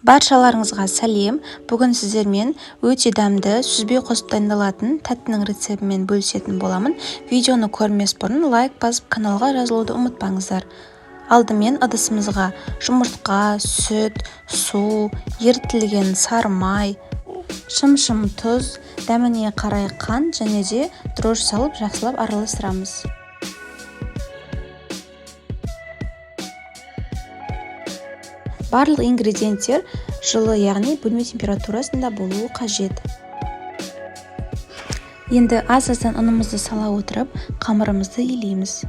Баршаларыңызға сәлем. Бүгін сіздермен өте дәмді сүзбе қосып дайындалатын тәттінің рецептімен бөлісетін боламын. Видеоны көрмес бұрын лайк басып, каналға жазылуды ұмытпаңыздар. Алдымен ыдысымызға жұмыртқа, сүт, су, ерітілген сары май, шым-шым тұз, дәміне қарай қант және де дрожжи салып жақсылап араластырамыз. Барлық ингредиенттер жылы, яғни бөлме температурасында болуы қажет. Енді аз-аздан ұнымызды сала отырып, қамырымызды илейміз.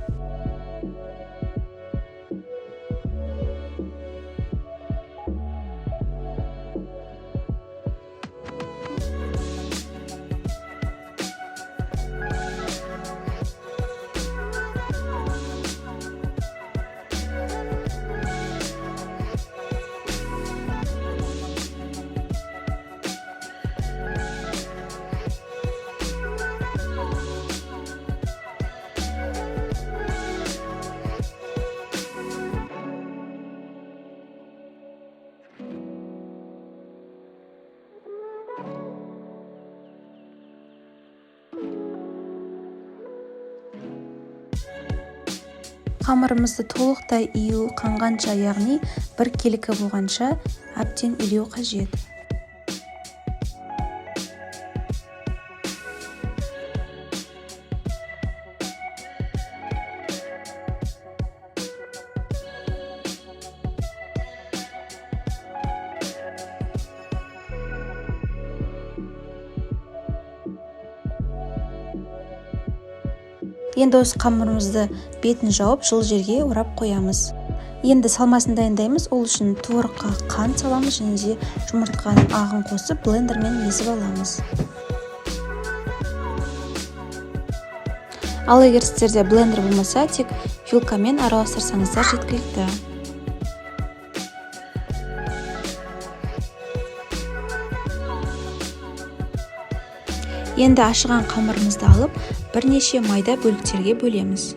Қамырымызды толықтай ию қанғанша, яғни бір келкі болғанша әбден илеу қажет. Енді осы қамырымызды бетін жауып, жылы жерге орап қоямыз. Енді салмасын дайындаймыз. Ол үшін творогқа қант саламыз және де жұмыртқаның ағын қосып, блендермен езіп аламыз. Ал егер сіздерде блендер болмаса, тек вилкамен араластырсаңыздар жеткілікті. Енді ашыған қамырымызды алып, бірнеше майда бөліктерге бөлеміз.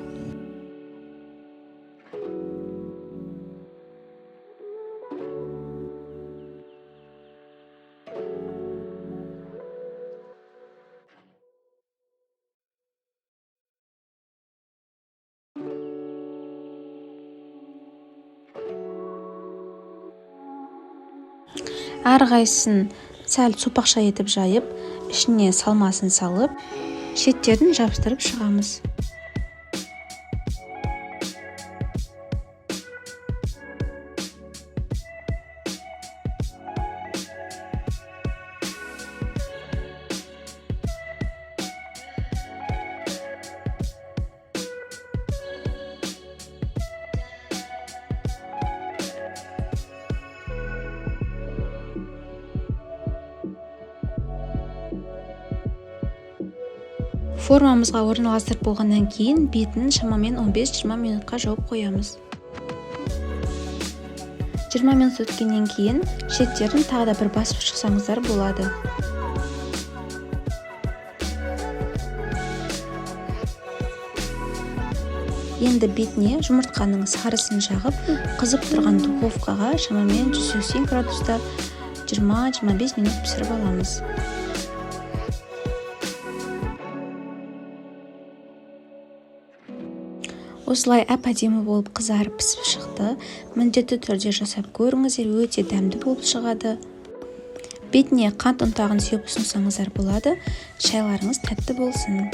Әрқайсысын сәл сопақша етіп жайып, ішіне салмасын салып, шеттерін жабыстырып шығамыз. Формамызға орналастырып болғаннан кейін бетін шамамен 15-20 минутқа жауып қоямыз. 20 минут өткеннен кейін шеттерін тағы да бір басып шықсаңыздар болады. Енді бетіне жұмыртқаның сарысын жағып, қызып тұрған духовкаға шамамен 180 градуста 20-25 минут пісіріп аламыз. Осылай әп-әдемі болып қызарып пісіп шықты. Міндетті түрде жасап көріңіздер, өте дәмді болып шығады. Бетіне қант ұнтағын сеуіп ұсынсаңыздар болады. Шайларыңыз тәтті болсын.